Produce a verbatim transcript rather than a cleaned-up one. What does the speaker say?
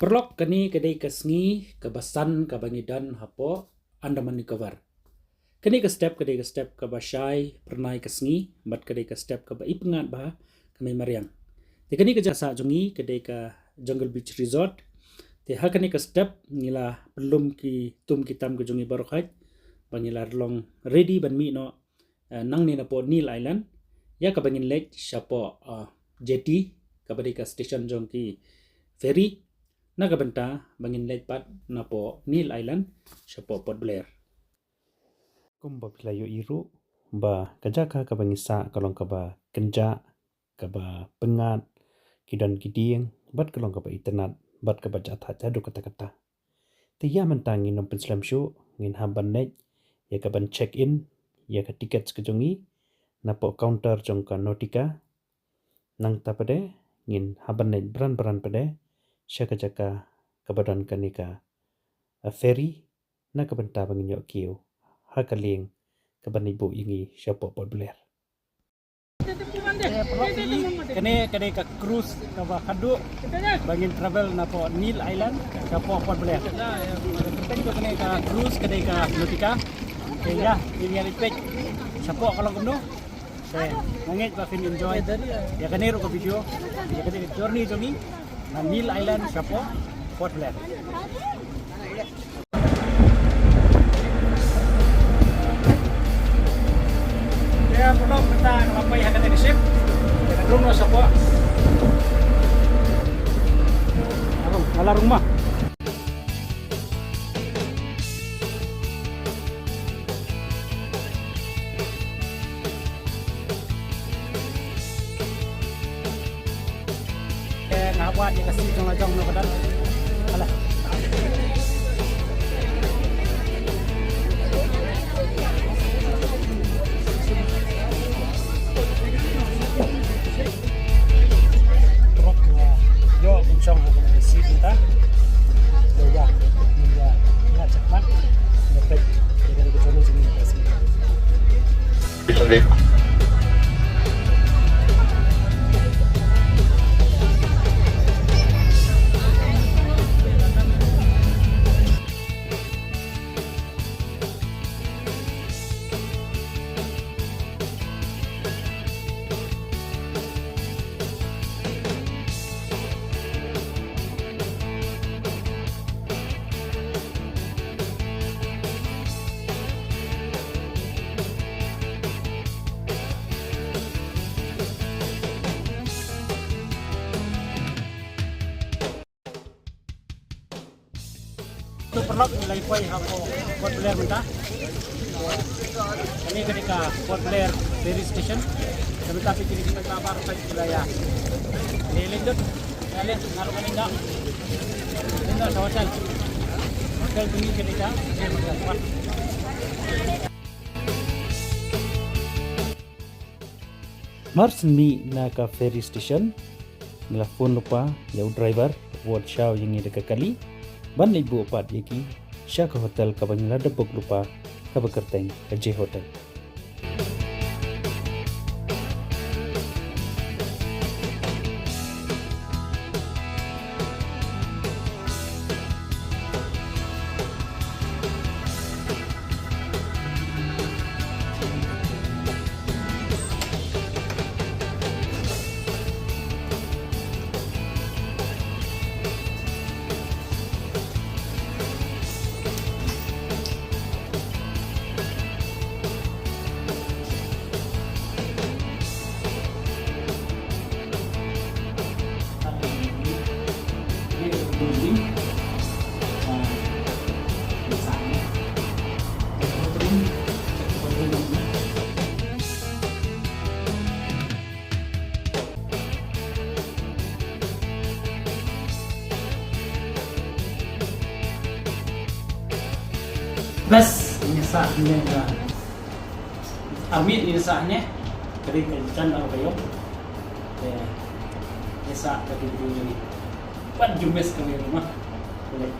Paralok, kane ka dei ka sngi kaba san kaba ngi don hapoh Andaman Nicobar. Kane ka step ka dei ka step kaba shai phyrnai ka sngi, bad ka dei ka step kaba ipngat bha ka mei mariang. Te kane ka jaka sah jong ngi ka dei ka Jungle Beach Resort. Te ha kane ka step ngi la pynlum ki tum ki tam ka jong ngi baroh khat ba ngi la long ready ban mih noh, eh, nangne napoh Neil Island, ïa kaba ngin leit shapoh, eh, jetty, kaba dei ka station jong ki ferry, na ka bynta ba ngin leit pat napoh Neil Island shapoh Port Blair. Kumba phi la ïohi ruh ba ka jaka kaba ngi sah ka long kaba kynjah, kaba pyngngad, ki don ki dieng, bad ka long kaba itynnad, bad kaba jah thait haduh katta katta. Te ïa mynta ngin ym pynslem shuh, ngin hap ban leit ïa ka ban check in ïa ka tickets ka jong ngi napoh counter jong ka Nautica. Nangta pat de ngin hap ban leit bran bran pat de sha ka jaka kaba don kane ka, a, ferry, na ka bynta ba ngin ïoh kiew ha ka lieng kaba leit buh ïa ngi shapoh Port Blair. Kane ka dei ka cruise kaba khadduh ba ngin travel napoh Neil Island shapoh Port Blair. Kane ka cruise ka dei ka Nautica. Te ïa, ngin ïa leit peit shapoh ka long kumno. Te nga ngeit ba phin enjoy ïa kane ruh ka video, ïa kane ka journey jong ngi na Neil Island shapoh Port Blair. Te paralok, mynta nga la poi ha kane ka ship. Te nga rung noh shapoh. Nga rung, nga la rung ma. Eh, nga hap wad ïa ka seat jong la jong noh ka don. Alah. Ïoh pynshong ha ka seat mynta. Ïa, ïa, ïa, ïa, check mark. Ïa, peit. Ïa, ka dei ka jong ngi jong ngi. To paralok, ngi la ïa poi hapoh Port Blair mynta. Kane ka dei ka Port Blair ferry station. Ka mynta phi kine ki mynta baroh ka jylla ïa. Leh leh dut. Ïa leh, nga ruh nga leh dut. Leh dut sha hotel. Hotel kane ka dei ka. Mar shen mih na ka ferry station, ngi la phone lypa ïa u driver, wat shaw ïa ngi da ka kali, ban leit buh pat ïa ki sha ka hotel kaba ngi la da book lypa, kaba kyrteng ka J Hotel. Bes, ngi sah hangne ka. Army ngi sah hangne. Ka dei ka jan arphew ïong. Te ngi sah ka dei ka dei. Pat jummes ka dei ma. Boleh.